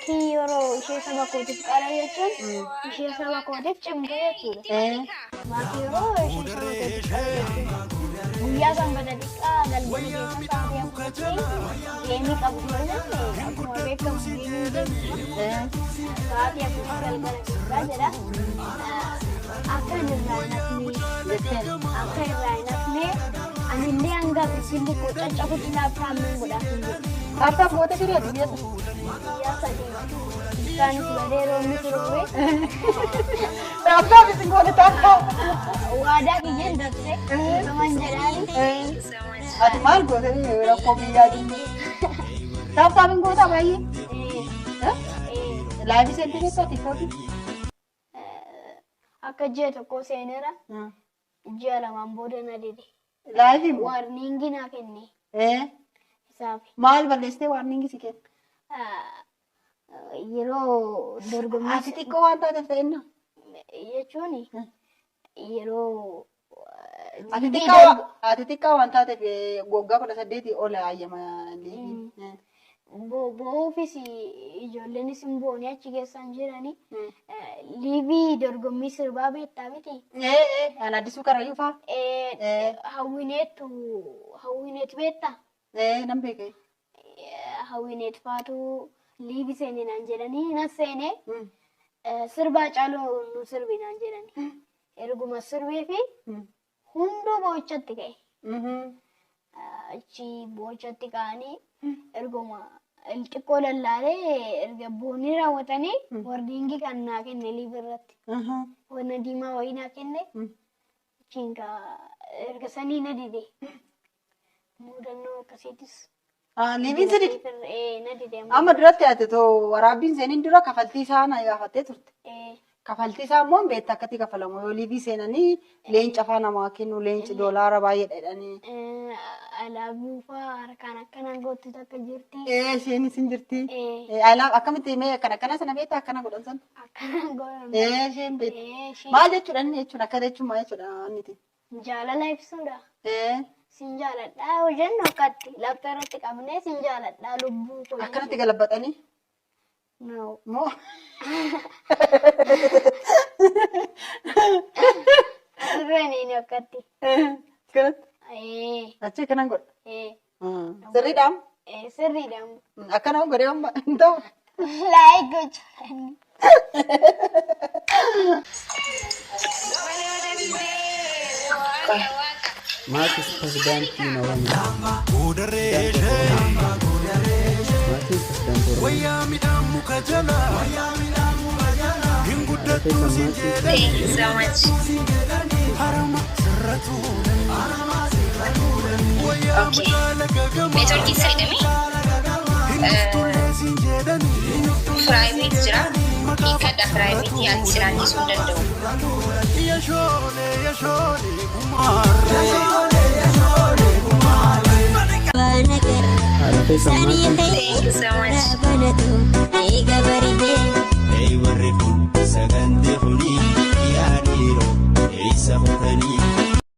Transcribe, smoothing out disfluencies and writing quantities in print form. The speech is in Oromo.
Maatii yeroo ishee saba kootiif qara jechuun ishee saba kootiif cimtuu jechuudha. Maatii yeroo ishee saba kootiif qara jechuun guyyaa sanbata xiqqaa galgala keessa sa'aatii 4tti geemii qabu turre akkuma beekamu geemiin geemii sa'aatii 4 galgala keessaa jedha. Akka inni irraa hin hafne akka irraa hin hafne anillee hanga bilbilli koo caccabutti laaptaappiin godhaaf hin jedhu. Tap tap gootee firii ati biyya sana? Guyyaa 3 isaanis badee roobni roobee. Tap tap isin goone tap tap. Waadaa kiyyeen dabse dhuman jedhaani. Ati maal goote rakkoo biyyaa jiru? Tap tap hin gootaa baay'ee? Live seentee beektaa TikTokii? Akka ji'a tokkoo seeneera. Ji'a 2n booda na dide. Live immoo? Warning naa kenne. Isaaf. Maal balleessitee warning si kenne? Yeroo dorgommii. Ati xiqqoo waan taateef ta'inna? Jechuun yeroo. Ati xiqqaa waan taateef waggaa 18 ol hayyama live. Bo'uufis ijoolleenis hin bo'anii achi keessaan jiranii. Live dorgommii sirbaa beektaa miti? An Addisuu Karrayyuu fa'aa. Hawwineetu hawwineet beektaa? Nan beeke. Hawwineet faatu live seene naan jedhanii nan seene sirbaa caaluu nu sirbi naan jedhanii. Erguma sirbee fi hunduu boo'ichatti ka'e. Achi boo'ichatti ka'anii erguma xiqqoo lallaalee erga boonii raawwatanii warning kan naa kenne live irratti. Wanna diimaa wayii naa kenne. Achiin erga sanii na dide. Mudannoo akkasiitis. Live-iin si dide? Na dide. Amma duratti ati too waraabbiin seeniin dura kafaltii isaa na gaafattee turte. Kafaltii isaa immoo beektaa akkatti kafalamu yoo live seenanii leenca faa namaa kennu leenci doolaara baay'eedha jedhanii. Alaabuu faa harkaan akkanaan gootu takka jirti. Isheenis hin jirti. Akkamitti mee akkana akkana sana beektaa akkana godhan sana? Akkanaan godhan. Isheen beekti. Maal jechuudha inni jechuun akka jechuun maal jechuudha inni? Jaalala ibsuudha. Sin jaaladhaa yoo jennu akkatti laphee irratti qabnee sin jaaladhaa lubbuu koo. Akkanatti galabbatanii? No. Moo? Asirra inni akkatti. Akkanatti? Achi akkanan godha. Sirriidhaam? Sirriidhaam. Akkana godhee amma hin ta'u. Like gochuudhaan. Maatis pirezidaantiin Oromiyaa. Maatiin pirezidaantii Oromiyaa. Thank you so much. Okay. Network sirriidhami. Private jira. Hiikadha private ati siraan hin danda'u. Haadha keessan maatiin Thank you so much. Ei warri kun sagantii kuni yaa dhiiroo eessa kutanii.